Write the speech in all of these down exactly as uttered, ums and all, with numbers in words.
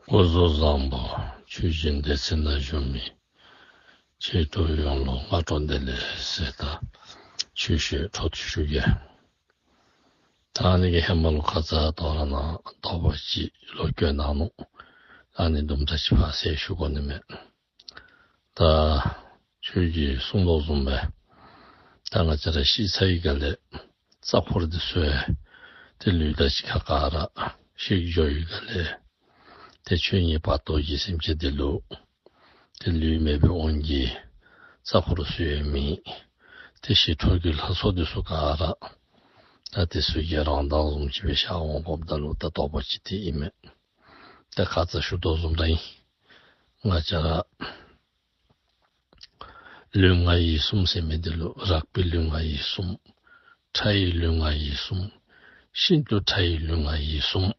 སྐུ་གཟུགས་བཟང་པོ། ཆོས་ཀྱི་སྡེ་ཚན་ན་བཞུགས་མི་ཆོས་གྲོགས་ཡོངས་ལ་སྔ་དྲོ་བདེ་ལེགས་ཟེར། ད་ཆོས་བཤད་འཕྲོ་མཐུད་ཞུ་གེ། ད་ནི་གི་ཧེ་མ་ལོ་ཁ་ཙ་དོ་ར་ན་དོགས་པ་ཅིག་ལོ་སྐྱོན་ནང་ནོ། ཨ་ནི་དུམ་གྲ་ཅིག་ཕར་གསལ་ཞུ་དགོས་ནི་མེད། ད་ཆོས་ཀྱིས་གསུངས་དོ་བཟུམ་སྦེ། ད་ང་བཅས་ར་ཤི་ཚར་ཡི་ག་ལས་རྩ་འཁོར་འདི་ཚུ་ཡང་ཏེ་ལུས་དང་གཅིག་ཁར་ག་ར་ཤི་འགྱོ་ཡི་ག་ལས། ཏེ་ཆོས་ཉིད་བར་དོ་གི་སེམས་ཅན་འདི་ལུ་ཏེ་ལུས་མེད་པའི་དབང་གིས་རྩ་འཁོར་སུ་ཡང་མེད། ཏེ་ཞི་ཁྲོ་གི་ལྷ་ཚོགས་འདི་ཚུ་ག་ར་ད་དེ་ཚུ་གི་རང་མདངས་བཟུམ་ཅིག་སྦེ་ཤར་འོང་དགོཔ་ད་ལུ་ད་དོགས་པ་ཅིག་ཏེ་ཨིན་མས། ད་ཁ་ཙ་ཞུ་དོ་བཟུམ་ར་ཨིན། ང་བཅས་ར་ལུས་ངག་ཡིད་གསུམ་ཟེར་མི་འདི་ལུ་རགས་པའི་ལུས་ངག་ཡིད་གསུམ། ཕྲ་བའི་ལུས་ངག་ཡིད་གསུམ། ཤིན་ཏུ་ཕྲ་བའི་ལུས་ངག་ཡིད་གསུམ་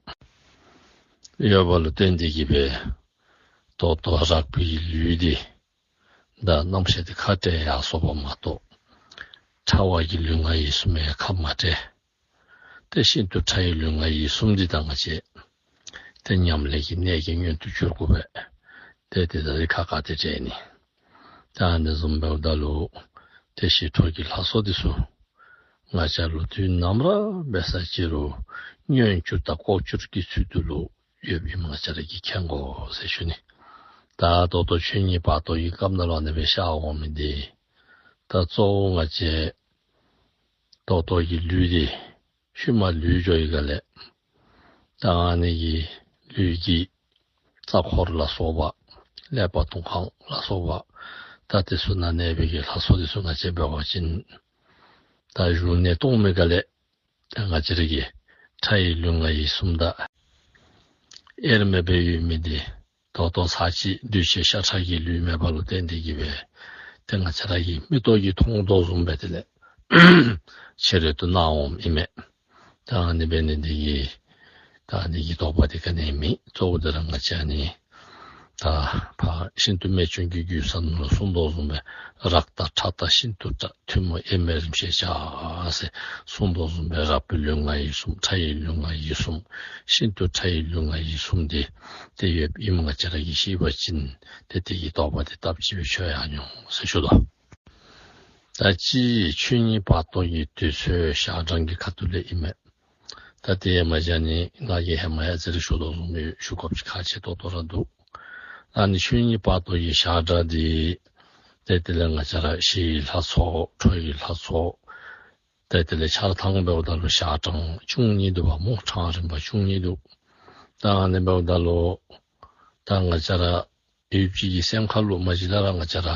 ཡོད་པ་ལུ་བརྟེན་ཏེ་གི་སྦེ། ད་ལྟོ་རགས་པའི་ལུས་འདི་ད་རྣམ་ཤེས་འདི་ཁ་བྲལ་ཡར་སོང་བ་མ་གཏོགས། ཕྲ་བ་གི་ལུས་ངག་ཡིད་གསུམ་ཡང་ཁ་མ་བྲལ། ཏེ་ཤིན་ཏུ་ཕྲ་བའི་ལུས་ངག་ཡིད་གསུམ་འདི་ད་ང་བཅས་ཏེ་ཉམས་ལེན་གྱི་གནད་ཀྱི་སྔོན་དུ་འཇུག་དགོ་པས། ཏེ་དེ་ད་རེས་ཁ་ཁ་ཏེ་བྲལ་ནི། ད་ཨ་ནི་བཟུམ་འབདཝ་ད་ལུ་ཏེ་ཞི་ཁྲོ་གི་ལྷ་ཚོགས་འདི་ཚུ་ང་བཅས་ལུ་དུས་ནམ་ར་འབད་ས་ཅི་རུང་མངོན་གྱུར་དང་ལྐོག་གྱུར་གྱི་ཚུལ་དུ་ལུ་ཡོདཔ་ཨིནམ་ང་བཅས་ར་གིས་མཁྱེན་དགོ་ཟེར་ཞུ་ནི། ད་ད་ལྟོ་ཆོས་ཉིད་བར་དོ་ཡི་སྐབས་ནང་ལུ་ཨ་ནི་སྦེ་ཤར་འོང་མི་འདི་ད་གཙོ་བོ་ང་བཅས་ད་ལྟོ་གི་ལུས་འདི་ཤུལ་མ་ལུས་འགྱོ་ཡི་ག་ལས། ད་ཨ་ནི་གི་ལུས་ཀྱི་རྩ་འཁོར་ལ་སོགས་པ། ཀླད་པ་དོན་ཁང་ལ་སོགས་པ། ད་དེ་ཚུ་ནང་གནས་པའི་གི་ལྷ་ཚོགས་དེ་ཚུ་ང་བཅས་འབད་བ་ཅིན། ད་བཞུགས་གནས་སྟོང་མི་ག་ལས། ད་ང་བཅས་ར་གི་ཕྲ་བའི་ལུས་ངག་ཡིད་གསུམ་དང་། དབྱེར་མེད་པའི་ཡུལ་མི་འདི། ད་ལྟོ་ཚར་གཅིག་འདུས་བྱས་ཤ་ཁྲག་གི་ལུས་མེད་པ་ལུ་བརྟེན་ཏེ་གི་སྦེ། ཏེ་ང་བཅས་ར་གིས་མིག་ཏོ་གིས་མཐོང་དོ་བཟུམ་སྦེ་དེ་ལས་ཕྱི་རོལ་དུ་སྣང་འོངམ་ཨིན་མས། ད་ཨ་ནི་འབད་ནི་འདི་གིས་ད་ཨ་ནི་གི་དོགས་པ་དེ་ག་ནི་མེད། གཙོ་བོ་དེ་ར་ང་བཅས་ནི་ད་ཕར་ཤིན་ཏུ་རྨད་བྱུང་གི་རྒྱུད་ཟེར་ནང་ལུ་གསུངས་དོ་བཟུམ་སྦེ་རགས་དང་ཕྲ་དང་ཤིན་ཏུ་ཕྲ། ཐུན་མོང་དབྱེར་མེད་རིམ་ཤེས་བྱ་ཟེར་གསུངས་དོ་བཟུམ་སྦེ་རགས་པའི་ལུས་ངག་ཡིད་གསུམ། ཕྲ་བའི་ལུས་ངག་ཡིད་གསུམ། ཤིན་ཏུ་ཕྲ་བའི་ལུས་ངག་ཡིད་གསུམ་འདི་ཏེ་ཡོདཔ་ཨིནམ་ང་བཅས་ར་གིས་ཤེས་པ་ཅིན་ཏེ་དེ་གི་དོགས་པ་དེ་སྟབས་གཅིག་སྦེ་ཆོད་ཡར་འོང་ཟེར་ཞུ་དོ། ད་ཅི་ཆོས་ཉིད་བར་དོ་གི་དུས་ཚོད་ཞག་གྲངས་ཀྱི་ཁ་ཐུག་ལས་ཨིན་མས། ད་དེ་མ་བྱས་ནི་ང་གིས་ཧེ་མ་ཡང་ཅིག་རེ་ཞུ་དོ་བཟུམ་སྦེ་ཞུ་དགོཔ་ཅིག་ཁག་ཆེ་ཏོག་ཏོ་ར་འདུག། ཨ་ནི་ཆོས་ཉིད་བར་དོ་གི་ཞག་གྲངས་འདི་ཏེ་དེ་ལས་ང་བཅས་ར་ཞི་བའི་ལྷ་ཚོགས། ཁྲོ་བོའི་ལྷ་ཚོགས། ཏེ་དེ་ལས་ཆ་ཚང་འབདཝ་ད་ལུ་ཞག་གྲངས་བཅུ་གཉིས་འདུག་པ་སྨོ། གྲངས་རིམ་པ་བཅུ་གཉིས་འདུག། ད་ཨ་ནི་འབདཝ་ད་ལུ་ད་ང་བཅས་ར་ཡུལ་གཅིག་གི་སེམས་ཁ་ལུ་མ་གཞི་ལས་ར་ང་བཅས་ར་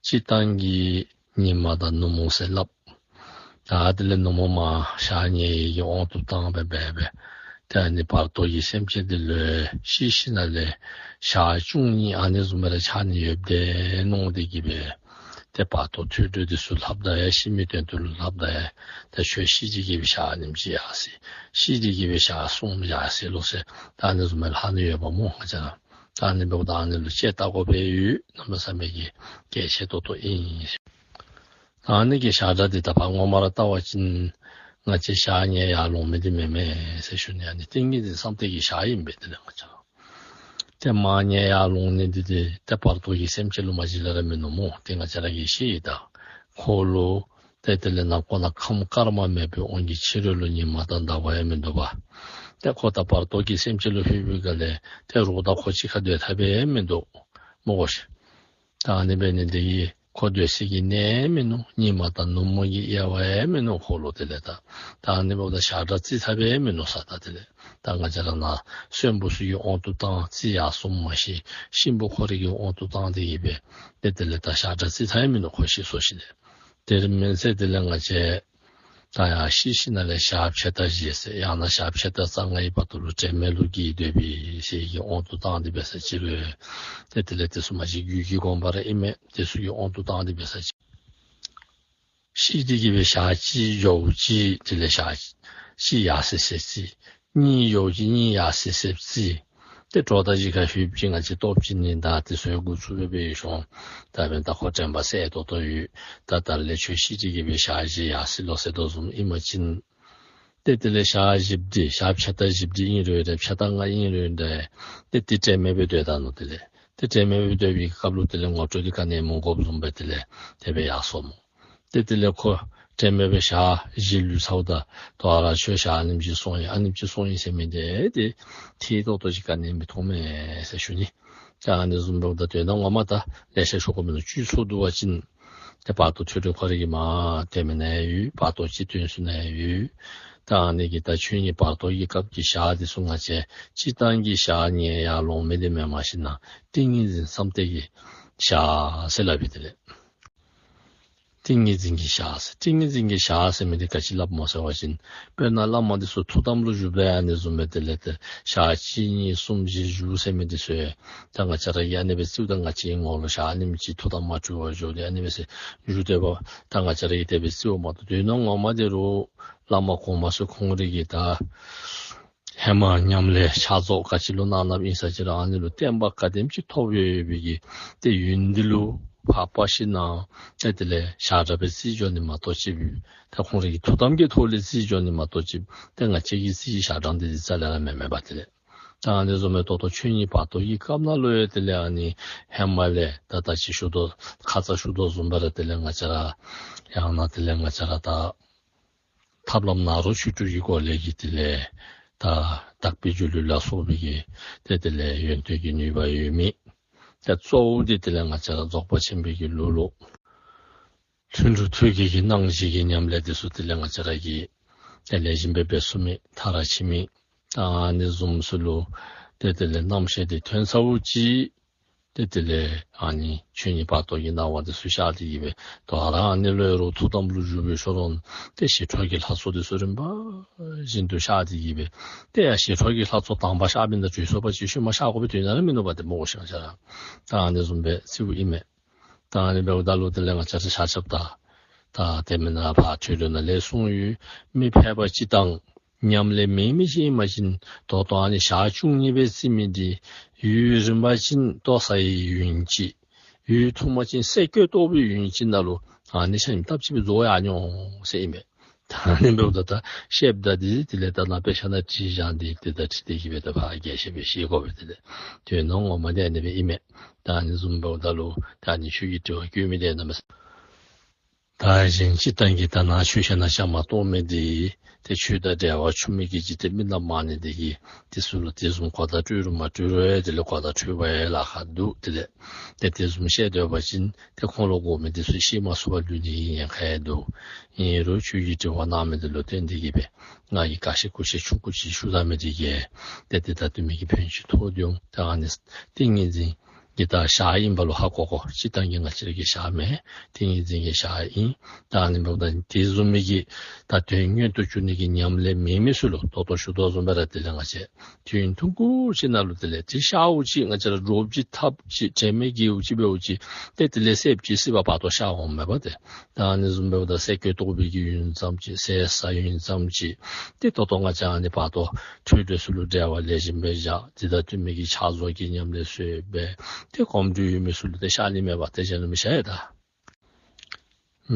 སྤྱིར་བཏང་གི་ཉི་མ་དང་ནུབ་མོ་ཟེར་སླབ། ད་དེ་ལས་ནུབ་མོ་མར་ཞག་ཉལ་ཡི་གི་དབང་དུ་བཏང་སྦེ་འབད་སྦེ། ཏེ་ཨ་ནི་བར་དོ་གི་སེམས་ཅན་འདི་ལུ་ཤི་ཞིནམ་ལས་ཞག་བཅུ་གཉིས་ཨ་ནི་བཟུམ་སྦེ་ར་ཆགས་ནི་ཡོདཔ་དེ་མནོ་སྟེ་གི་སྦེ། ཏེ་བར་དོ་ཐོས་གྲོལ་འདི་ཚུ་ལྷབ་ད་ཡང་ཤི་མི་དོན་དུ་ལུ་ལྷབ་ད་ཡང་ཏེ་ཁྱོད་ཤི་སྟེ་གི་སྦེ་ཞག་ཉིནམ་གཅིག་ཡར་སོ། ཤི་སྟེ་གི་སྦེ་ཞག་གསུམ་ཡར་སོ་ལོ་ཟེར། ད་ཨ་ནི་བཟུམ་སྦེ་ལྷག་ནི་ཡོདཔ་སྨོ་ང་བཅས་ར། ད་ཨ་ནི་འབདཝ་ད་ཨ་ནི་ལུ་དཔྱད་བལྟ་དགོ་པའི་ཡོད། གནམ་མེད་ས་མེད་ཀྱི་གལ་ཆེ་ཏོག་ཏོ་ཨིན། ད་ཨ་ནི་གི་ཞག་གྲངས་འདི་ད་ཕར་ངོ་མ་ར་བལྟ་བ་ཅིན་ང་བཅས་ཞག་ཉལ་ཡར་ལོང་མི་འདི་མེན་མས་ཟེར་ཞུ་ནི། ཨ་ནི་ཏིང་ངེ་འཛིན་བསམ་གཏན་གྱི་ཞག་ཨིན་པས། དེ་ལས་ང་བཅས་ར་ཏེ་མར་ཉལ་ཡར་ལོང་ནི་འདི་ཏེ་ཏེ་བར་དོ་གི་སེམས་ཅན་ལུ་མ་གཞི་ལས་ར་མིན་ནུག་སྨོ། ཏེ་ང་བཅས་ར་གིས་ཤེས་ཡི། ད་ཁོ་ལུ་ཏེ་དེ་ལས་ནམ་མཁའ་ནང་ཁམས་སྐར་མ་མེད་པའི་དབང་གིས་ཕྱི་རོལ་ལུ་ཉི་མ་དང་ཟླ་བ་ཡང་མིན་འདུག་པ། ཏེ་ཁོ་ད་བར་དོ་གི་སེམས་ཅན་ལུ་ལྷོད་པའི་སྒང་ལས་ཏེ་རོགས་དང་ཁོ་གཅིག་ཁར་སྡོད་ཐབས་ཡང་མིན་འདུག་སྨོ་གོ་ཤིག། ད་ཨ་ནི་འབད་ནི་འདི་གིས་ཁོ་སྡོད་སའི་གི་གནས་མིན་ནུག། ཉི་མ་དང་ནུབ་མོ་གི་དབྱེ་བ་ཡང་མིན་ནུག་ཁོ་ལུ། དེ་ལས་ད་ད་ཨ་ནི་འབདཝ་ད་ཞག་གྲངས་རྩི་ཐབས་ཡང་མིན་ནུག་ས། ད་དེ་ལས་ད་ང་བཅས་ར་ནཱ་གསོན་པོ་ཚུ་གི་དབང་དུ་བཏང་རྩི་ཡར་སོངམ་མ་གཞི་གཤིན་པོ་ཁོ་རའི་གི་དབང་དུ་བཏང་སྟེ་གི་སྦེ་ཏེ་དེ་ལས་ད་ཞག་གྲངས་རྩི་ཐབས་ཡང་མིན་ནུག་ཁོ་ཤི་སོ་ཞིནམ་ལས། དེ་མིན་ཚེ་དེ་ལས་ང་བཅས་ད་ཡང་ཤི་ཞིནམ་ལས་ཞག་ཕྱེད་དང་བཞི་ཟེར་ཡང་ན་ཞག་ཕྱེད་དང་རྩ་ལྔའི་བར་དུ་ལུ་དྲན་མེད་ལུ་སྐྱེས་སྡོད་པའི་ཟེར་གྱི་དབང་དུ་བཏང་སྟེ་འབད་ས་ཅི་རུང་། ཏེ་དེ་ལས་དེ་ཚུ་མ་གཞི་རྒྱུད་ཀྱི་དགོངས་པ་ར་ཨིན་མས། དེ་ཚུ་གི་དབང་དུ་བཏང་སྟེ་འབད་ས་ཅི། ཤི་སྟེ་གི་སྦེ་ཞག་གཅིག་འགྱོཝ་ཅིག་དེ་ལས་ཞག་གཅིག་ཡར་སོ་སོ་རྩི། གཉིས་འགྱོཝ་ཅིག་གཉིས་ཡར་སོ་སོ་རྩི། ཏེ་གྲོགས་དང་གཅིག་ཁར་ལྷོདཔ་ཅིག་ང་བཅས་སྟོབས་ཅིག་ནི་ད་དེ་ཚུ་ཡང་འགོ་ཚུགས་པའི་སྦེ་ཡོད་ཤོང་། ད་འབདན་ད་ཁོ་དྲན་པ་གསལ་ཏོག་ཏོ་ཡོད། ད་ད་ལས་ཁྱོད་ཤི་སྟེ་གི་སྦེ་ཞག་བཞི་ཡར་སོ་ལོ་ཟེར་དོ་བཟུམ་ཨིན་པ་ཅིན། ཏེ་དེ་ལས་ཞག་བཞི་བདུན་ཞག་ཕྱེད་དང་བཞི་བདུན་ཨིན་རུང་རེད་ཕྱེད་དང་ལྔ་ཨིན་རུང་རེད། ཏེ་དེ་དྲན་མེད་པའི་སྡོད་ད་ནོ་དེ་ལས་དེ་དྲན་མེད་པའི་སྡོད་པའི་སྐབས་ལུ་དེ་ལས་ངོ་སྤྲོད་དེ་ག་ནས་མི་དགོཔ་བཟུམ་སྦེ་དེ་ལས་དེ་སྦེ་ཡར་སོང་མོ། ཏེ་དེ་ལས་ཁོ་དྲན་མེད་པའི་ཞག་བཞི་ལུས་ཚརཝ་ད་དོ་ཨ་ར་ཁྱོད་ཞག་ཨ་ནེམ་ཅིག་སོང་ཡི་ཨ་ནེམ་ཅིག་སོང་ཡི་ཟེར་མི་དེ་དེ་ཐད་ཏོག་ཏོ་ཅིག་ག་ནས་མི་མཐོང་མས་ཟེར་ཞུ་ནི། ད་ཨ་ནི་བཟུམ་འབདཝ་ད་དོན་དག་ངོ་མ་ད་ལེ་ཤ་ཤོ་གོ་མི་ནུག་བཅུ་ཚུགས་འདུག་པ་ཅིན། ཏེ་བར་དོ་ཐོས་གྲོལ་ཁོ་རའི་གི་མ་དེ་མེན་ན་ཡོད། བར་དོ་སྤྱི་དོན་ཚུ་ན་ཡོད། ད་ཨ་ནི་གི་ད་ཆོས་ཉིད་བར་དོ་གི་སྐབས་ཀྱི་ཞག་དེ་ཚུ་ང་བཅས་སྤྱིར་བཏང་གི་ཞག་ཉལ་ཡར་ལོང་མི་དེ་མེན་མ་གཞི་ན་ཏིང་ངེ་འཛིན་བསམ་གཏན་གྱི་ཞག་ཟེར་སླབ་པའི་དེ་ལས། ཏིང་ངེ་འཛིན་གྱི་ཞག་ཟེར། ཏིང་ངེ་འཛིན་གྱི་ཞག་ཟེར་མི་དེ་ག་ཅི་སླབ་མོ་ཟེར་བ་ཅིན། དཔེར་ན་བླ་མ་དེ་ཚུ་ཐུགས་དམ་ལུ་བཞུགས་པའི་ཨ་ནི་བཟུམ་སྦེ་དེ་ལས་ཏེ་ཞག་གཅིག་གཉིས་གསུམ་བཞི་བཞུགས་ཟེར་མི་དེ་ཚུ། ད་ང་བཅས་ར་གིས་ཨ་ནི་སྦེ་རྩིཝ་ད་ང་བཅས་ངོ་ལུ་ཞག་ཨ་ནེམ་ཅིག་ཐུགས་དམ་མ་གྲོལ་བར་བཞུགས་ཏེ་ཨ་ནི་སྦེ་ཟེར་བཞུགས་སྡོད་པ། ད་ང་བཅས་ར་གིས་དེ་སྦེ་རྩིཝ་མ་གཏོགས་དོན་དག་ངོ་མ་དེ་རུ་བླ་མ་གོང་མ་ཚུ་ཁོང་རའི་གི་ད་ཧེ་མ་ཉམས་ལེན་ཕྱག་རྫོགས་ག་ཅི་ལུ་གནང་གནངམ་ཨིན་ས་ཅིག་ར་ཨ་ནི་ལུ་བརྟན་པ་ག་དེམ་ཅིག་ཐོབ་ཡོད་ཡོད་པའི་གི་ཏེ་ཡུན་འདི་ལུ་འཕགས་པ་ཤིང་ནགས་ཏེ་དེ་ལས་ཞག་གྲངས་སྦེ་རྩིས་འགྱོ་ནི་མ་གཏོགས་ཅིག་ཏེ་ཁོང་རའི་གི་ཐུགས་དམ་གྱི་ཐོག་ལས་རྩིས་འགྱོ་ནི་མ་གཏོགས་ཅིག་ཏེ་ང་བཅས་ཀྱིས་རྩིས་ཞག་གྲངས་འདི་རྩ་ལས་ར་མེན་མེན་པ་དེ་ལས། ད་ཨ་ནི་བཟུམ་མའི་ཏོག་ཏོ་ཆོས་ཉིད་བར་དོ་གི་སྐབས་ནང་ལུ་ཡང་དེ་ལས་ཨ་ནི་ཧེ་མ་ལས་ད་ད་ཅི་ཞུ་དོ་ཁ་ཙ་ཞུ་དོ་བཟུམ་སྦེ་ར་དེ་ལས་ང་བཅས་ར་ཡང་ན་དེ་ལས་ང་བཅས་ར་ད་ཐབས་ལམ་ནཱ་རོ་ཆོས་དྲུག་གི་སྒོ་ལས་ཀྱི་དེ་ལས་ད་དག་པའི་སྒྱུ་ལུས་ལ་སོགས་པའི་གི་ཏེ་དེ་ལས་ཡོན་ཏན་གྱི་ནུས་པ་ཡོད་མི། ད་གཙོ་བོ་དེ་དེ་ལས་ང་བཅས་ར་རྫོགས་པ་ཆེན་པོའི་གི་ལུགས་ལུ་ལྷུན་གྲུབ་ཐོད་རྒལ་གྱི་སྣང་བཞི་གི་ཉམས་ལེན་དེ་ཚུ་དེ་ལས་ང་བཅས་ར་གིས་ཏེ་ལེགས་ཤོམ་སྦེ་འབད་ཚུགས་མི་མཐར་ཕྱིན་མི། ད་ཨ་ནི་བཟུམ་ཚུ་ལུ་ཏེ་དེ་ལས་རྣམ་ཤེས་དེ་ཐོན་ཚརཝ་ཅིག་ཏེ་དེ་ལས་ཨ་ནི་ཆོས་ཉིད་བར་དོ་གི་སྣང་བ་དེ་ཚུ་ཤར་ཏེ་གི་སྦེ་དོ་ཨ་ར་ཨ་ནི་ལུ་ཡང་རུང་ཐུགས་དམ་ལུ་བཞུགས་པའི་ཤུལ་ལུ་ཏེ་ཞི་ཁྲོ་གི་ལྷ་ཚོགས་དེ་ཚུ་རིམ་པ་བཞིན་དུ་ཤར་ཏེ་གི་སྦེ་ཏེ་ཡང་ཞི་ཁྲོ་གི་ལྷ་ཚོགས་དང་པ་ཤར་བ་ཨིན་ད་དྲོད་ཚོགས་པ་ཅིག་ཤུལ་མ་ཤར་དགོ་པའི་དོན་དག་ར་མིན་ནུག་པ་དེ་མོ་གོ་ཤང་ཤ་ར། ད་ཨ་ནི་བཟུམ་སྦེ་རྩིཝ་ཨིན་མས། ད་ཨ་ནི་འབདཝ་ད་ལུ་དེ་ལས་ང་བཅས་ར་ཆ་ཁྱབ་ད་ད་དེ་མེན་ན་ཕར་ཐོས་གྲོལ་ནང་ལས་གསུངས་ཡོད། མི་ཕལ་པ་སྤྱིར་བཏང་ཉམས་ལེན་མེད་མི་ཅིག་ཨིན་པ་ཅིན་ད་ལྟོ་ཨ་ནི་ཞག་བཅུ་གཉིས་པའི་རྩིས་མི་འདི་ཡུན་རིང་པ་ཅིན་ལྟོ་ཟ་བའི་ཡུན་ཅིག་ཡུན་ཐུང་པ་ཅིན་སེ་གོལ་གཏོགས་པའི་ཡུན་ཅིག་ནང་ལུ་ཨ་ནི་ཆ་མཉམ་སྟབས་གཅིག་སྦེ་རྫོགས་ཡར་འགྱོ་འོང་ཟེར་ཨིན་པས། ད་ཨ་ནི་འབདཝ་ད་ད་བཤདཔ་ད་འདི་དེ་ལས་ད་ནང་དཔེ་ཆ་ནང་བྲིས་བཞག་འདི་དེ་ད་བྲིས་ཏེ་གི་སྦེ་ད་ཕར་རྒྱས་བཤད་སྦེ་ཤེས་དགོ་པས། དེ་ལས་དོན་དག་ངོ་མ་དེ་ཨ་ནི་སྦེ་ཨིན་མས། ད་ཨ་ནི་བཟུམ་འབདཝ་ད་ལུ་ད་ཨ་ནི་ཆོས་ཀྱི་དྲི་བ་བཀོད་མི་དེ་ཨ་ནི་མས། ད་གཞན་སྤྱིར་བཏང་གི་ད་ནང་ཆོས་བཤད་ན་བཤད་མ་གཏོགས་མི་འདི་ཏེ་ཆོས་དང་འབྲེལ་བ་ཆུང་མི་གི་ཅིག་ཏེ་མི་ནག་མ་ནི་འདི་གིས་དེ་ཚུ་ལུ་དེ་བཟུམ་གོ་བརྡ་སྤྲོད་རུང་མ་སྤྲོད་རུང་ཡང་དེ་ལས་གོ་བརྡ་འཕྲོད་པ་ཡང་ལཱ་ཁག་འདུག། དེ་ལས་ཏེ་དེ་བཟུམ་བཤད་སྡོད་པ་ཅིན་ཏེ་ཁོང་ལུ་དགོ་མི་དེ་ཚུ་ཤེས་མ་ཚུགས་པར་ལུས་ནི་ཉེན་ཁ་ཡང་འདུག། ཨིན་རུང་ཆོས་ཀྱི་དྲི་བ་གནང་མི་དེ་ལུ་བརྟེན་ཏེ་གི་སྦེ་ང་གིས་ག་ཤེས་གུ་ཤེས་ཆུང་ཀུ་ཅིག་ཞུ་ད་མི་དེ་གིས་ཏེ་དེ་ད་དུས་མི་གི་ཕན་ཅིག་ཐོགས་ཏེ་འོང་། ད་ཨ་ནི་ཏིང་ངེ་འཛིན་གྱི་ད་ཞག་ཨིན་པ་ལུ་ཧ་གོ་དགོ། སྤྱིར་བཏང་གི་ང་བཅས་ར་གི་ཞག་མེན། ཏིང་ངེ་འཛིན་གྱི་ཞག་ཨིན། ད་ཨ་ནི་འབདཝ་ད་དེ་བཟུམ་མའི་གི་ད་དོན་མངོན་དུ་གྱུར་ནི་གི་ཉམས་ལེན་མེད་མི་ཚུ་ལུ་ད་ལྟོ་ཞུ་དོ་བཟུམ་སྦེ་ར་དེ་ལས་ང་བཅས་དུས་ཡུན་ཐུང་ཀུ་ཅིག་ནང་ལུ་དེ་ལས་ཏེ་ཤརཝ་ཅིག་ང་བཅས་ར་འདྲོག་པའི་ཐབས་ཅིག་དྲན་མེད་ཀྱི་ཡུལ་ཅིག་འབདཝ་ཅིག་ཏེ་དེ་ལས་སེམས་ཅིག་སྲིད་པ་བར་དོ་ཤར་འོང་མས་པ་ཏེ། ད་ཨ་ནི་བཟུམ་འབདཝ་ད་སེ་གོལ་གཏོགས་པའི་གི་ཡུན་ཙམ་ཅིག་ཟས་ཟ་ཡུན་ཙམ་ཅིག་ཏེ་ད་ལྟོ་ང་བཅས་ཨ་ནི་བར་དོ་ཐོས་གྲོལ་ཚུ་ལུ་འབྲེལ་བ་ལེགས་ཤོམ་སྦེ་བཞག། དེ་ད་དུས་མི་གི་ཕྱག་རྫོགས་ཀྱི་ཉམས་ལེན་ཚུ་འབད་དེ་གོམས་འདྲིས་ཡོད་མི་ཚུ་ལུ་ཏེ་ཤར་ནི་མས་པ་ཏེ། གཞན་ལུ་མི་ཤར་ཡ་ད།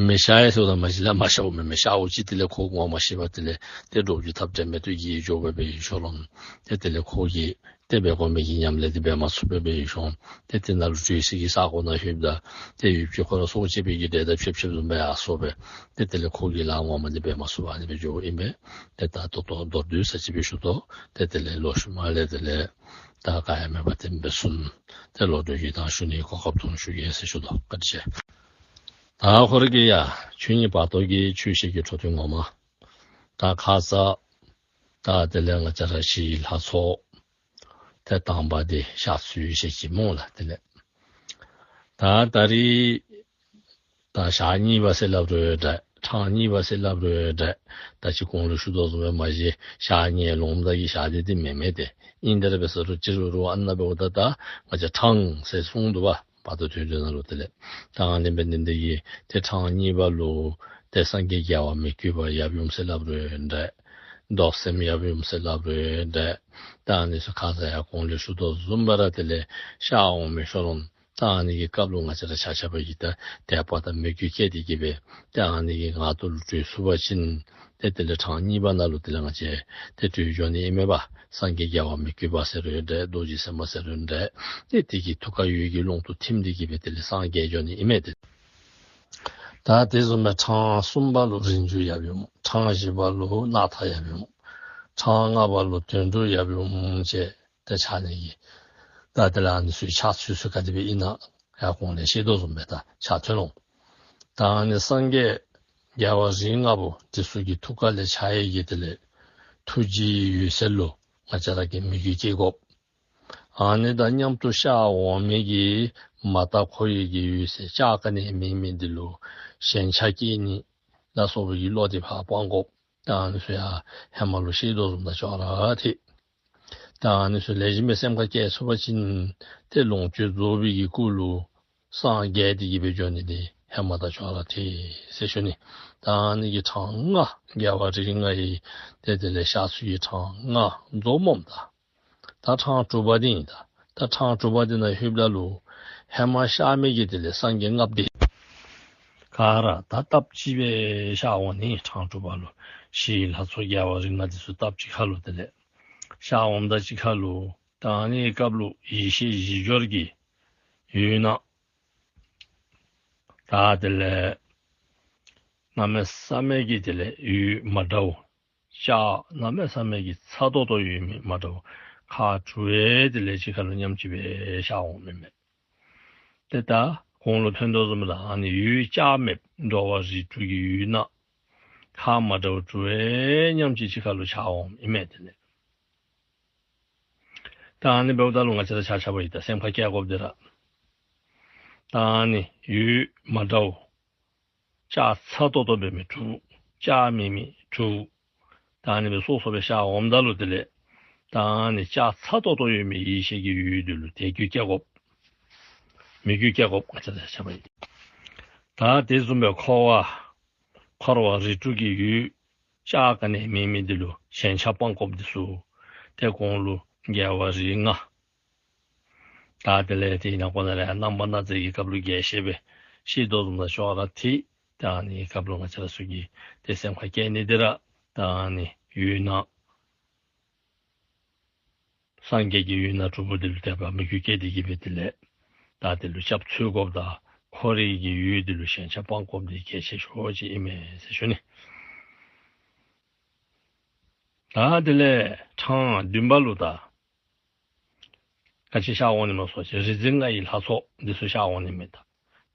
མི་ཤར་ཡ་ཟེརཝ་ད་མ་གཞི་ལས་མ་ཤརཝ་མེན། མི་ཤརཝ་ཅིག་དེ་ལས་ཁོ་ངོ་མ་ཤེས་པ་དེ་ལས་ཏེ་འདྲོག་རྒྱུ་ཐབས་དྲན་མེད་དུ་གི་འགྱོ་བ་སྦེ་ཡོད་ཤོ་ལོ། ཏེ་དེ་ལས་ཁོ་གིས་ཏེ་འབད་དགོ་མི་གི་ཉམས་ལེན་དེ་འབད་མ་ཚུགས་པར་སྦེ་ཡོད་ཤོ། ཏེ་དེ་ནང་ལུ་བྲོས་སི་གི་ས་གོ་ནང་ལྷོདཔ་ད་ཏེ་ཡུལ་གྱི་ཁོ་ར་སྲོག་བཅད་པའི་གི་འདྲེ་དང་ཕྱད་ཕྱདཔ་བཟུམ་སྦེ་ཡར་སོང་སྦེ། ཏེ་དེ་ལས་ཁོ་གིས་ལཱ་ངོ་མ་དེ་འབད་མ་ཚུགས་པར་ཨ་ནི་སྦེ་འགྱོཝ་ཨིན་པས། ཏེ་ད་ལྟོ་ཏོ་མདོར་བསྡུས་ས་ཅིག་སྦེ་ཞུ་དོ། ཏེ་དེ་ལས་ལོག་ཤུལ་མ་ལས་དེ་ལས་ད་ག་ཡང་མེད་པ་དེ་སྦེ་གསུངས། ཏེ་ལོག་སྒྲོལ་གྱི་ཐང་ཞུ་ནི་གོ་སྐབས་ཐོབ་ཞུ་གེ་ཟེར་ཞུ་དོ། བཀའ་དྲིན་ཆེ། ད་ཁོ་ར་གི་ཡ་ཆོས་ཉིད་བར་དོ་གི་ཆོས་བཤད་ཀྱི་འཕྲོ་མཐུད་ངོ་མ། ད་ཁ་ཙ་ད་དེ་ལས་ང་བཅས་ར་ཞི་ལྷ་ཚོགས་ཏེ་དང་པ་དེ་ཞག་ཚུལ་བཤད་ཀྱི་སྨོ་ལགས། དེ་ལས་ད་ད་རིས་ད་ཞག་གཉིས་པ་ཟེར་སླབ་རུང་འདྲ། གྲངས་གཉིས་པ་ཟེར་སླབ་རུང་འདྲ། ད་ཅི་གོང་ལུ་ཞུ་དོ་བཟུམ་སྦེ་མ་གཞི་ཞག་ཉལ་ལོངམ་ད་གི་ཞག་དེ་དེ་མེན་མས་ཏེ། ཨིན་དེ་ར་འབད་ས་རུང་ཅི་རུང་རུང་ཨ་ནཱ་འབདཝ་ད་ད་ང་བཅས་གྲངས་ཟེར་གསུངས་འདུག་པ། བར་དོ་ཐོས་གྲོལ་ནང་ལུ་དེ་ལས་ད་ཨ་ནི་འབད་ནི་འདི་གིས་ཏེ་གྲངས་གཉིས་པ་ལུ་ཏེ་སངས་རྒྱས་རྒྱལ་བ་མི་བསྐྱོད་པ་ཡབ་ཡུམ་ཟེར་སླབ་རུང་འདྲ། བཟློག་སེམས་ཡབ་ཡུམ་ཟེར་སླབ་རུང་འདྲ། ད་ཨ་ནི་ཚུ་ཁ་ཙ་ཡང་གོང་ལུ་ཞུ་དོ་བཟུམ་སྦེ་ར་དེ་ལས་ཤར་འོང་མི་ཤོ་ལོ། ཨ་ནི་གི་སྐབས་ལུ་ང་བཅས་ར་ཆ་ཁྱབ་ཀྱིས་ད་དད་པ་དང་མོས་གུས་བསྐྱེད་དེ་གི་སྦེ་ཏེ་ཨ་ནི་གི་ངང་དུ་ལུ་བྲོས་ཚུགས་པ་ཅིན་ཏེ་དེ་ལས་ཐེངས་གཉིས་པ་ནང་ལུ་དེ་ལས་ང་བཅས་ཏེ་བྲོས་འགྱོ་ནི་ཨིན་མས་པ། སངས་རྒྱས་རྒྱལ་བ་མི་བསྐྱོད་པ་ཟེར་རུང་འདྲ། རྡོ་རྗེ་སེམས་དཔའ་ཟེར་རུང་འདྲ། ཏེ་དེ་གི་ཐུགས་ཀ་འོད་ཀྱི་ཀློང་དུ་ཐིམ་དེ་གི་སྦེ་དེ་ལས་སངས་རྒྱས་འགྱོ་ནི་ཨིན་མས་ཏེ། ད་དེ་བཟུམ་སྦེ་ཐེངས་གསུམ་པ་ལུ་རིན་འབྱུང་ཡབ་ཡུམ། ཐེངས་བཞི་པ་ལུ་སྣར་ཐར་ཡབ་ཡུམ། ཐེངས་ལྔ་པ་ལུ་དོན་གྲུབ་ཡབ་ཡུམ་བཅས་ཏེ་ཆགས་ནི་གི། ད་དེ་ལས་ཨ་ནི་ཚུ་ཕྱག་ཚུལ་ཚུ་ག་དེ་སྦེ་ཨིན་ན་ཡར་གོང་ལས་བཤད་དོ་བཟུམ་སྦེ་ད་ཕྱག་ཐོན་འོང་། ད་ཨ་ནི་སངས་རྒྱས་རྒྱལ་བ་རིགས་ལྔ་པོ་དེ་ཚུ་གི་ཐུགས་ཀ་ལས་ཕྱག་གཡས་ཀྱི་དེ་ལས་ཐུགས་རྗེའི་འོད་ཟེར་ལུ་ང་བཅས་ར་གིས་མོས་གུས་བསྐྱེད་དགོ། ཨ་ནི་དང་མཉམ་དུ་ཤར་འོང་མི་གི་མ་དག་འཁོར་བའི་གི་འོད་ཟེར་ལྕགས་ཀ་ནས་མེ་མེ་འདི་ལུ་ཞེན་ཆགས་སྐྱེ་ནི་ལ་སོགས་པའི་གི་བློ་དེ་ཕར་སྤང་དགོ། ད་ཨ་ནི་ཚུ་ཡང་ཧེ་མ་ལུ་བཤད་དོ་བཟུམ་དང་ཅོག་ར་འཐད། ད་ཨ་ནི་ཚུ་ལེགས་ཤོམ་སྦེ་སེམས་ཁར་བསྐྱེད་ཚུགས་པ་ཅིན་ཏེ་ལོངས་སྤྱོད་རྫོགས་པའི་གི་སྐུ་ལུ་སངས་རྒྱས་ཏེ་གི་སྦེ་འགྱོ་ནི་དེ་ཧེ་མ་དང་ཅོག་ར་འཐད་ཟེར་ཞུ་ནི། ད་ཨ་ནི་གི་ཐེངས་ལྔ་རྒྱལ་བ་རིགས་ལྔ་ཡི་ཏེ་དེ་ལས་ཕྱག་ཚུལ་གྱི་ཐེངས་ལྔ་རྫོགས་མས་ད། ད་ཐེངས་དྲུག་པ་འདི་ཨིན་ད། ད་ཐེངས་དྲུག་པ་འདི་ནང་ལྷོདཔ་ད་ལུ་ཧེ་མ་ཤར་མི་གི་དེ་ལས་སངས་རྒྱས་ལྔ་པོ་འདི་ག་ར་ད་སྟབས་གཅིག་སྦེ་ཤར་འོང་ནི། ཐེངས་དྲུག་པ་ལུ་གཞིའི་ལྷ་ཚོགས་རྒྱལ་བ་རིགས་ལྔ་འདི་ཚུ་སྟབས་གཅིག་ཁར་ལུ་དེ་ལས་ཤར་འོངམ་ད་གཅིག་ཁར་ལུ་ད་ཨ་ནི་སྐབས་ལུ་ཡེ་ཤེས་བཞི་སྦྱོར་གྱི་འོད་སྣང་ད་དེ་ལས་གནམ་མེད་ས་མེད་ཀྱི་དེ་ལས་འོད་མ་འདྲཝ་ལྕགས་གནམ་མེད་ས་མེད་ཀྱི་ཚ་ཏོག་ཏོ་ཡོད་མི་མ་འདྲཝ་ཁག་དྲུག་པའི་དེ་ལས་གཅིག་ཁར་ལུ་མཉམ་གཅིག་སྦེ་ཤར་འོང་མི་མས། ཏེ་ད་གོང་ལུ་ཐོན་དོ་བཟུམ་ལུ་ཨ་ནི་འོད་བཀྲག་མེད་འགྲོ་བ་རིགས་དྲུག་གི་འོད་སྣང་ཁག་མ་འདྲཝ་དྲུག་པའི་མཉམ་གཅིག་གཅིག་ཁར་ལུ་ཤར་འོང་མི་མས་དེ་ལས། ད་ཨ་ནི་འབདཝ་ད་ལུ་ང་བཅས་ར་ཆ་ཁྱབ་ཀྱིས་ད་སེམས་ཁར་བསྐྱེད་དགོཔ་འདི་ར། ད་ཨ་ནི་འོད་མ་འདྲཝ་ལྕགས་ཚ་ཏོག་ཏོ་འབད་མི་དྲུག། ལྕགས་མེ་མེ་དྲུག། ད་ཨ་ནི་སྦེ་སོ་སོ་སྦེ་ཤར་འོངམ་ད་ལུ་དེ་ལས་ད་ཨ་ནི་ལྕགས་ཚ་ཏོག་ཏོ་ཡོད་མི་ཡེ་ཤེས་ཀྱི་འོད་འདི་ལུ་དད་གུས་བསྐྱེད་དགོ། མོས་གུས་བསྐྱེད་དགོ། ང་བཅས་ར་ཆ་ཁྱབ་ཀྱིས། ད་དེ་བཟུམ་སྦེ་འཁོར་བ་འཁོར་བ་རིགས་དྲུག་གི་འོད་ལྕགས་ཀ་ནས་མེ་མེ་འདི་ལུ་ཞེན་ཆགས་སྤང་དགོཔ་འདི་ཚུ་ཏེ་གོང་ལུ་རྒྱལ་བ་རིགས་ལྔ། ད་དེ་ལས་དེའི་ནང་ཁོ་ན་ལས་རྣམ་པར་སྣང་མཛད་ཀྱི་སྐབས་ལུ་རྒྱས་བཤད་སྦེ་བཤད་དོ་བཟུམ་དང་ཅོག་ར་འཐད། ད་ཨ་ནི་སྐབས་ལུ་ང་བཅས་ར་ཚུ་གིས་ཏེ་སེམས་ཁར་བསྐྱེད་ནི་འདི་ར་ད་ཨ་ནི་འོད་སྣང་སངས་རྒྱས་ཀྱི་འོད་སྣང་དྲུག་པོ་འདི་ལུ་དད་པ་མོས་གུས་བསྐྱེད་དེ་གི་སྦེ་དེ་ལས་ད་དེ་ལུ་སྐྱབས་འཚོལ་དགོཔ་དང་འཁོར་བའི་གི་འོད་འདི་ལུ་ཞེན་ཆགས་སྤང་དགོཔ་འདི་གལ་ཆེ་ཤོས་ཅིག་ཨིན་མས་ཟེར་ཞུ་ནི། ད་དེ་ལས་ཐེངས་བདུན་པ་ལུ་ད་ག་ཅི་ཤར་འོང་ནི་མས་ཟེར་བ་ཅིན་རིག་འཛིན་ལྔ་ཡི་ལྷ་ཚོགས་འདི་ཚུ་ཤར་འོང་ནི་མས་ད།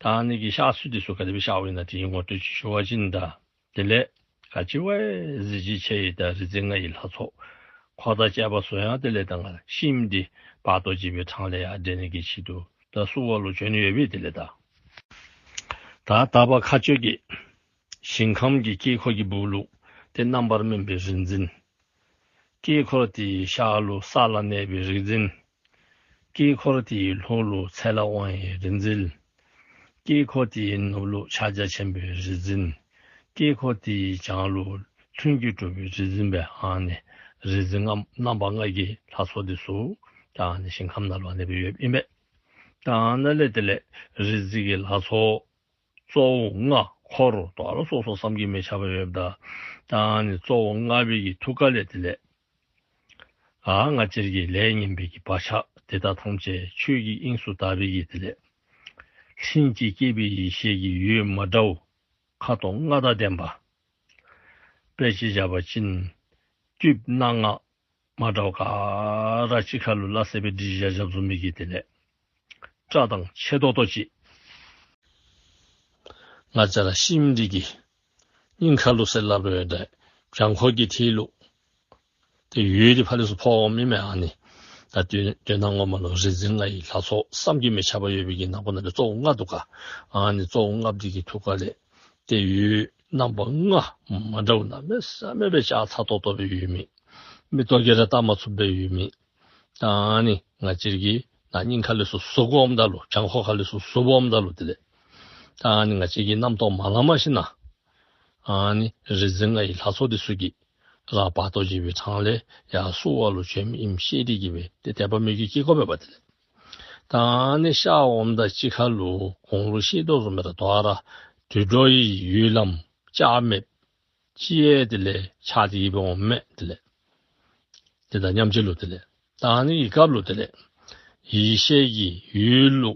ད་ཨ་ནི་གི་ཤར་ཚུལ་འདི་ཚུ་ག་དེ་སྦེ་ཤརཝ་ཨིན་ན་དེའི་ངོ་སྤྲོད་ཅིག་ཞུ་བ་ཅིན་ད། དེ་ལས་ག་ཅི་བ་གཟི་བརྗིད་ཆེ་ཡི་ད་རིག་འཛིན་ལྔ་ཡི་ལྷ་ཚོགས་འཁོར་དང་བཅས་པ་ཚུ་ཡང་དེ་ལས་ད་ང་ཤིང་འདི་བར་དོ་འཇིག་པའི་འཕྲང་ལས་ཡར་འདྲེན་ནི་གི་ཆེད་དུ་ད་བསུ་བ་ལུ་བྱོན་ཡོད་པས། དེ་ལས་ད་ད་དག་པ་མཁའ་སྤྱོད་ཀྱི་ཞིང་ཁམས་ཀྱི་དཀྱིལ་འཁོར་གྱི་སྦུག་ལུ་ཏེ་རྣམ་པར་སྨིན་པའི་རིག་འཛིན། དཀྱིལ་འཁོར་དེའི་ཤར་ལུ་ས་ལ་གནས་པའི་རིག་འཛིན། དཀྱིལ་འཁོར་དེའི་ལྷོ་ལུ་ཚེ་ལ་དབང་བའི་རིག་འཛིན། དཀྱིལ་འཁོར་དེའི་ནུབ་ལུ་ཕྱག་རྒྱ་ཆེན་པོའི་རིག་འཛིན། དཀྱིལ་འཁོར་དེའི་བྱང་ལུ་ལྷུན་གྱིས་གྲུབ་པའི་རིག་འཛིན་སྦེ་ཨ་ནི་རིག་འཛིན་ལྔ་རྣམ་པ་ལྔ་གི་ལྷ་ཚོགས་འདི་ཚུ་ད་ཨ་ནི་ཞིང་ཁམས་ནང་ལུ་ཨ་ནི་སྦེ་ཡོདཔ་ཨིན་པས། ད་ཨ་ནཱ་ལས་དེ་ལས་རིག་འཛིན་གྱི་ལྷ་ཚོགས་གཙོ་བོ་ལྔ་འཁོར་དོ་ལ་སོ་སོ་བསམ་གྱིས་མི་ཁྱབ་པ་ཡོདཔ་ད། ད་ཨ་ནི་གཙོ་བོ་ལྔ་པའི་གི་ཐུགས་ཀ་ལས་དེ་ལས་ཨ་ང་བཅས་ཀྱི་ལས་ངན་པའི་གི་བག་ཆགས་དེ་དག་ཐམས་ཅད་ཆོས་ཀྱི་དབྱིངས་སུ་དག་པའི་གི་དེ་ལས་ལྷན་ཅིག་སྐྱེས་པའི་ཡེ་ཤེས་ཀྱི་འོད་མ་འདྲཝ་ཁ་དོག་ལྔ་དང་ལྡན་པ། དཔེ་ཅིག་བཞག་པ་ཅིན་སྐྱེ་བ་སྣ་ལྔ་མ་འདྲཝ་ག་ར་གཅིག་ཁར་ལུ་སླ་བསྲེ་སྦེ་སྒྲིལ་བཞག་བཞགཔ་བཟུམ་མའི་གི་དེ་ལས་བཀྲག་མདངས་ཆེ་ཏོག་ཏོ་ཅིག། ང་བཅས་ར་ཤིང་འདི་གི་སྙིང་ཁ་ལུ་ཟེར་སླབ་རུང་འདྲ། བྱང་ཁོག་གི་མཐིལ་ལུ་ཏེ་འོད་འདི་ཕར་ལས་ཚུར་ཕོགཔ་ཨིན་མས། ཨ་ནི་ད་དོན་དོན་དག་ངོ་མ་ལུ་རིག་འཛིན་ལྔ་ཡི་ལྷ་ཚོགས་བསམ་གྱིས་མི་ཁྱབ་པ་ཡོད་པའི་གི་ནང་ཁོ་ན་ལས་གཙོ་བོ་ལྔ་འདུག་ག། ཨ་ནི་གཙོ་བོ་ལྔ་འདི་གི་ཐུགས་ཀ་ལས་ཏེ་འོད་རྣམ་པ་ལྔ་མ་འདྲཝ་གནམ་མེད་ས་མེད་སྦེ་ལྕགས་ཚ་ཏོག་ཏོ་སྦེ་ཡོད་མི། མིག་ཏོ་གིས་ར་བལྟ་མ་ཚུགསཔ་སྦེ་ཡོད་མི། ད་ཨ་ནི་ང་བཅས་ཀྱི་ད་སྙིང་ཁ་ལས་ཚུར་ཟུག་འོངམ་ད་ལུ་བྱང་ཁོག་ཁ་ལས་ཚུར་ཟུག་འོངམ་ད་ལུ་དེ་ལས་ད་ཨ་ནི་ང་བཅས་ཀྱི་རྣམ་རྟོག་མ་ལང་མ་ཞིན་ན་ཨ་ནི་རིག་འཛིན་ལྔ་ཡི་ལྷ་ཚོགས་འདི་ཚུ་གིས་རང་བར་དོ་འཇིགས་པའི་འཕྲང་ལས་ཡར་བསུ་བ་ལུ་བྱོནམ་ཨིནམ་ཤེས་ཏེ་གི་སྦེ་ཏེ་དད་པ་མོས་གུས་བསྐྱེད་དགོ་པས་པ། དེ་ལས་ ད་ནི་ཤར་འོངམ་ད་ཅི་ཁ་ལུ་གོང་ལུ་ཤེས་དོ་བཟུམ་མེད་ད་དོ་ར་དུད་འགྲོ་ཡི་ཡུལ་ལམ་ལྕགས་མེད་ཅི་ཡས་དེ་ལས་ཆགས་ཏེ་ཡིབ་འོང་མེད་དེ་ལས། དེ་དང་མཉམ་གཅིག་ལུ་དེ་ལས། ད་ནི་ཡི་སྐབས་ལུ་དེ་ལས། ཡེ་ཤེས་ཀྱི་ཡུལ་ལུ་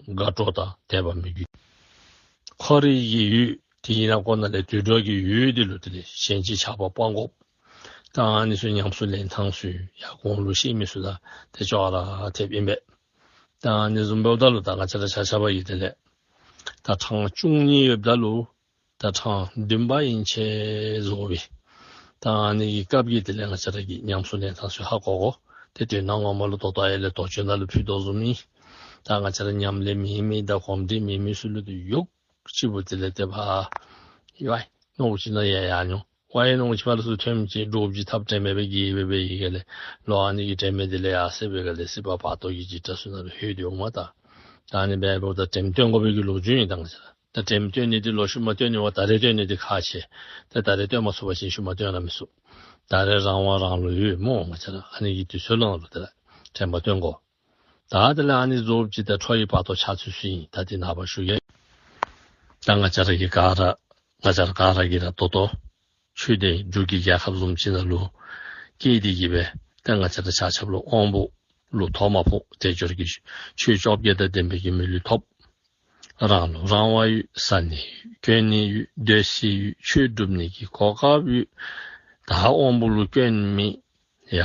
དགའ་སྤྲོ་དང་དད་པ་མི་རྒྱུད། ཁོ་རའི་གི་ཡུལ་དེ་ཡིན་ན་ཁོ་ན་ལས་དུད་འགྲོ་གི་ཡུལ་དེ་ལུ་དེ་ལས་གཞན་གྱི་ཆགས་པ་སྤང་དགོ། ད་ནི་ཚུ་ཉམས་སུ་ལེན་ཐངས་ཚུ་ཡ་གོང་ལུ་ཤེས་མི་ཚུ་ད་དེ་ཅོག་ར་ཐེབས་ཨིན་པས། ད་ནི་བཟུམ་འབདཝ་ད་ལུ་ད་ང་བཅས་ར་ཆ་ཁྱབ་ཡི་དེ་ལས། ད་གྲངས་བཅུ་གཉིས་ཡོདཔ་ད་ལུ། ད་གྲངས་བདུན་པ་ཨིན་ཆེ་བཟོ་བའི། ད་ནི་གི་སྐབས་ཀྱི་དེ་ལས་ང་བཅས་ར་གི་ཉམས་སུ་ལེན་ཐངས་ཚུ་ཧ་གོ་གོ། དེ་དོན་ངོ་མ་ལུ་ཏོག་ཏོ་ཨེ་ལས་དོ་ཅོ་ན་ལུ་ཕུལ་དོ་བཟུམ་ཨིན། ད་ང་བཅས་ར་ཉམས་ལེན་མེད་མི་དང་གོམས་འདྲིས་མེད་མི་ཚུ་ལུ་དེ་ཡོག་གཅིག་པུ་དེ་ལས་དེ་བ། ཡ་ནོག་ཅི་ན་ཡ་ཡ་ཉོ། ཝའི་ནོག་ཅི་པ་ལུ་སུ་ཐོན་ཅི་འགྲོ་བཞི་ཐབས་དྲན་མེད་པའི་གི་བེ་བེ་ཡི་ག་ལས། ལོ་ཨ་ནི་གི་དྲན་མེད་དེ་ལས་ཡ་སེ་བེ་ག་ལས་སི་པ་བ་ཏོ་གི་ཇི་ཏྲ་སུ་ན་ལུ་ཧེ་དེ་འོང་མ་ད། ད་ནི་བེ་བོ་ད་དྲན་སྟོན་དགོ་པའི་གི་ལོ་རྒྱུས་ཨིན་ད་ང་བཅས་ར། ད་དྲན་སྟོན་ནི་དེ་ལོ་ཤུལ་མ་སྟོན་ནི་བ་ད་རེས་སྟོན་ནི་དེ་ཁག་ཆེ། ད་ད་རེས་སྟོན་མ་ཚུགས་པ་ཅིན་ཤུལ་མ་སྟོན་ར་མི་ཚུགས། ད་རེས་རང་དབང་རང་ལུ་ཡོད་སྨོ་ང་བཅས་ར་ཨ་ནི་གི་དུས་ཚོད་ནང་ལུ་དེ་ལ་དྲན་པ་སྟོན་དགོ། ད་དེ་ལས་ཨ་ནི་རྫོགས་ཅི་ད་ཁྲོ་ཡི་བར་དོ་ཆགས་ཚུལ་ཚུ་ཨིན། ད་དེ་ནངས་པ་ཞུ་གེ། ད་ང་བཅས་ར་གི་ག་ར་ང་བཅས་ར་ག་ར་གི་ར་ཏོག་ཏོ། ཆོས་ལྡན་འབྲུག་གི་རྒྱལ་ཁབ་བཟུམ་ཅིག་ནང་ལུ་སྐྱེས་ཏེ་གི་སྦེ་ད་ང་བཅས་ར་ཆ་ཁྱབ་ལུ་དབང་པོ་ལུ་ཐོག་མ་ཕོག་དལ་འབྱོར་གྱི་ཆོས་བཅོ་བརྒྱད་དང་ལྡན་པའི་གི་མི་ལུས་ཐོབ། རང་ལུ་རང་དབང་ཡོད། ཟ་ནི་ཡོད། གྱོན་ནི་ཡོད། སྡོད་སའི་ཡོད། ཆོས་སྒྲུབ་ནི་གི་གོ་སྐབས་ཡོད། ད་དབང་པོ་ལུ་སྐྱོན་མེད། ཡ་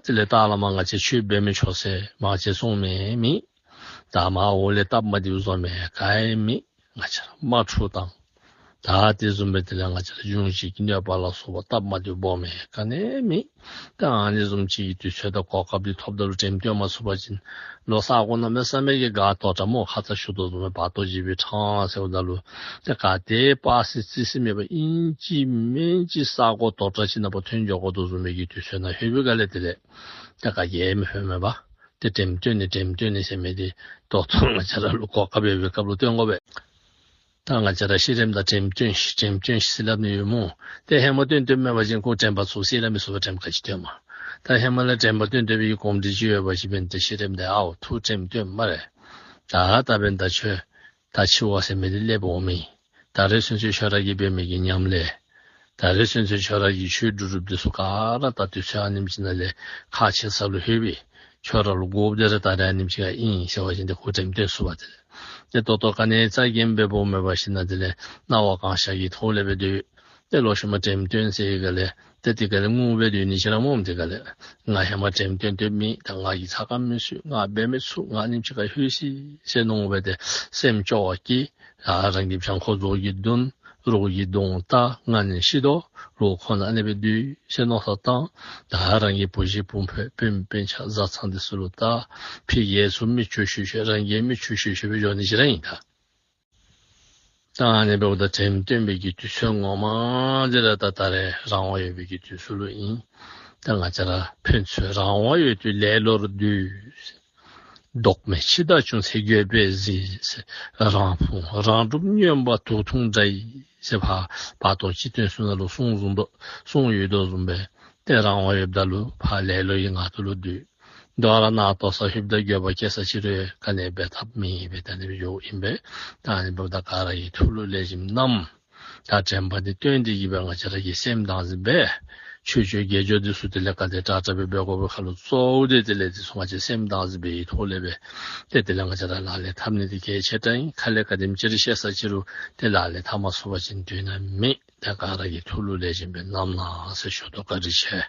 དེ་ལས་ད་བླ་མ་ང་བཅས་ཆོས་འབད་མི་ཆོག་ཟེར་མ་བྱས་སོང་མེད་མེད། ད་མ་འོ་ལས་སྟབས་མ་བདེཝ་བཟོ་མི་ག་ཡང་མེད། ང་བཅས་ར་མ་འཁྲུག་དང་། ད་དེ་བཟུམ་སྦེ་དེ་ལས་ང་བཅས་ར་འབྱུང་བཞི་གི་གནོད་པ་ལ་སོགས་པ་སྟབས་མ་བདེཝ་སྦོམ་མེད་ག་ནི་མེད། ད་ཨ་ནི་བཟུམ་ཅིག་གི་དུས་ཚོད་དང་གོ་སྐབས་འདི་ཐོབ་ད་ལུ་དྲན་སྟོན་མ་ཚུགས་པ་ཅིན་ལོ་ས་གོ་གནམ་མེད་ས་མེད་ཀྱི་དགའ་ཏོག་ཏྲ་སྨོ། ཁ་ཙ་ཞུ་དོ་བཟུམ་སྦེ་བར་དོ་འཇིགས་པའི་འཕྲང་ཟེརཝ་ད་ལུ་ད་ག་དེ་པ་སི་ཙི་སི་མེད་པ་ཨིན་ཅི་མིན་ཅི་ས་གོ་ཏོག་ཏྲ་ཅིག་ནང་པ་ཐོན་འགྱོ་དགོ་དོ་བཟུམ་མའི་གི་དུས་ཚོད་ནང་ལྷོད་པའི་ག་ལས་དེ་ལས་ད་ག་གིས་མི་ལྷོད་མེད་པ། དེ་དྲན་སྟོན་ནི་དྲན་སྟོན་ནི་ཟེར་མི་དེ་ཏོག་ཏོ་ང་བཅས་ར་ལུ་གོ་སྐབས་ཡོད་པའི་སྐབས་ལུ་སྟོན་དགོ་པས། ད་ང་བཅས་ར་ཤི་རནམ་ད་དྲན་སྟོན་ཤིག་དྲན་སྟོན་ཤིག་ཟེར་སླབ་ནི་ཡོད་སྨོ། ཏེ་ཧེ་མ་སྟོན་སྟོན་མེད་པ་ཅིན་ཁོ་དྲན་པ་ཚུགས་ཤི་རན་མི་ཚུགས་པ་དྲན་པ་ག་ཅི་སྟོན་མ། ད་ཧེ་མ་ལས་དྲན་པ་སྟོན་སྟོན་པའི་གོམས་འདྲིས་ཅིག་ཡོད་པ་ཅིན་འབདན་ཏེ་ཤི་རནམ་ད་ཨའོ་ཐུགས་དྲན་སྟོན་མ་རེ། ད་ད་འབདན་ད་ཁྱོད་ད་འཆི་བ་ཟེར་མི་དེ་སླེབས་འོང་མི། ད་རེས་ཚུན་ཚོད་ཁྱོད་ར་གིས་འབད་མི་གི་ཉམས་ལེན། ད་རེས་ཚུན་ཚོད་ཁྱོད་ར་གིས་ཆོས་སྒྲུབ་སྒྲུབ་དེ་ཚུ་ག་ར་ད་དུས་ཚོད་ཨ་ནེམ་ཅིག་ནང་ལས་ཁག་ཆེ་ས་ལུ་ལྷོད་པས། ཁྱོད་ར་ལུ་དགོཔ་དེ་ར་ད་རེས་ཨ་ནེམ་ཅིག་ག་ཨིན་ཟེར་བ་ཅིན་དེ་ཁོ་དྲན་སྟོན་ཚུགས་པ་དེ་ལས། དེ་ཏོག་ཏོ་ག་ནི་རྩ་འགེངས་འབད་འབདཝ་མེད་པ་ཞིག་ན་དེ་ལས་སྣང་བ་གང་ཤར་གྱི་ཐོག་ལས་འབད་དེ། དེ་ལོག་ཤུལ་མ་དྲན་སྟོན་ཟེར་ག་ལས་དེ་དེ་ག་ལས་ངུ་འབད་དེ་ནི་ཅི་ར་སྨོ་དེ་ག་ལས། ང་ཧེ་མ་དྲན་སྟོན་སྟོན་མི་ད་ང་གིས་ཚ་ག་མི་ཚུགས། ང་འབད་མི་ཚུགས། ང་ཨ་ནེམ་ཅིག་ག་ལྷོད་ཤིག་ཟེར་མནོ་འབད་དེ་སེམས་སྐྱོ་བ་སྐྱེ། ཡ་རང་གི་བྱང་ཁོག་རྫོགས་ཀྱི་གདོན། རོགས་ཀྱི་གདོན་ད་ང་ནི་ཤི་དོ། ལོ་ཁོ་ན་ཨ་ནི་སྦེ་སྡོད་ཟེར་མནོ་བསམ་བཏང་། ད་རང་གི་བུ་གཞི་བུ་འཕོས་སྤུན་སྤུན་ཆ་བཟའ་ཚང་དེ་ཚུ་ལུ་ད་ཕི་རྒྱལ་ཚུ་མི་ཆོས་ཤོད་ཤོད་རང་རྒྱལ་མི་ཆོས་ཤོད་ཤོད་སྦེ་འགྱོ་ནི་ཅིག་ར་ཨིན་ད། ད་ཨ་ནི་འབདཝ་ད་དྲན་སྟོན་པའི་གི་དུས་ཚོད་ངོ་མ་འདི་ར་ད་ད་རེས་རང་དབང་ཡོད་པའི་གི་དུས་ཚོད་ལུ་ཨིན། ད་ང་བཅས་ར་ཕན་ཚུན་རང་དབང་ཡོད་དུས་ལེ་ལོར་སྡོད། ལྡོག་མེད་འཆི་བདག་ཅུང་ཟད་འགྱོད་པས་གཟིར། རང་ཕུང་རང་སྒྲུབ་སྨྱོན་པ་དུག་འཐུང་འདྲ་ཡིས་ཟེར་བ་བར་དོ་སྤྱི་དོན་གསུམ་ན་ལུ་གསུངས་བཟུང་དོ་གསུངས་ཡོད་དོ་བཟུམ་སྦེ། ཏེ་རང་དབང་ཡོདཔ་ད་ལུ་ཕར་ལེ་ལོ་ཡི་ངང་དུ་ལུ་སྡོད། དོ་ར་ནཱ་ལྟོ་ས་ལྷོདཔ་ད་འགྱོད་པ་སྐྱེ་ས་ཅིག་རུང་ག་ནི་འབད་ཐབས་མེད་པས། ད་ཨ་ནི་སྦེ་འགྱོཝ་ཨིན་པས། ད་ཨ་ནི་འབདཝ་ད་ག་ར་གིས་ཐུགས་ལུ་ལེགས་ཤོམ་བསྣམས། ད་དྲན་པ་འདི་བཏོན་ཏེ་གི་སྦེ་ང་བཅས་ར་གིས་སེམས་དྭངས་གཟིགས་འབད། ཆོས་སྤྱོད་དགེ་སྦྱོར་འདི་ཚུ་དེ་ལས་ག་དེ་དྲག་དྲག་སྦེ་འབད་དགོ་པའི་ཁར་ལུ་གཙོ་བོ་དེ་དེ་ལས་འདི་ཚུ་ང་བཅས་སེམས་དྭངས་གཟིགས་འབད་བའི་ཐོག་ལས་འབད། ཏེ་དེ་ལས་ང་བཅས་ར་ལག་ལེན་འཐབ་ནི་འདི་གལ་ཆེ་དྲགས་ཨིན། ཁ་ལས་ག་དེམ་ཅིག་ར་ཤེས་ས་ཅིག་རུང་ཏེ་ལག་ལེན་འཐབ་མ་ཚུགས་པ་ཅིན་དོན་དག་མེད། ད་ག་ར་གིས་ཐུགས་ལུ་ལེགས་ཤོམ་སྦེ་བསྣམས་གནང་ཟེར་ཞུ་དོ། བཀའ་དྲིན་ཆེ།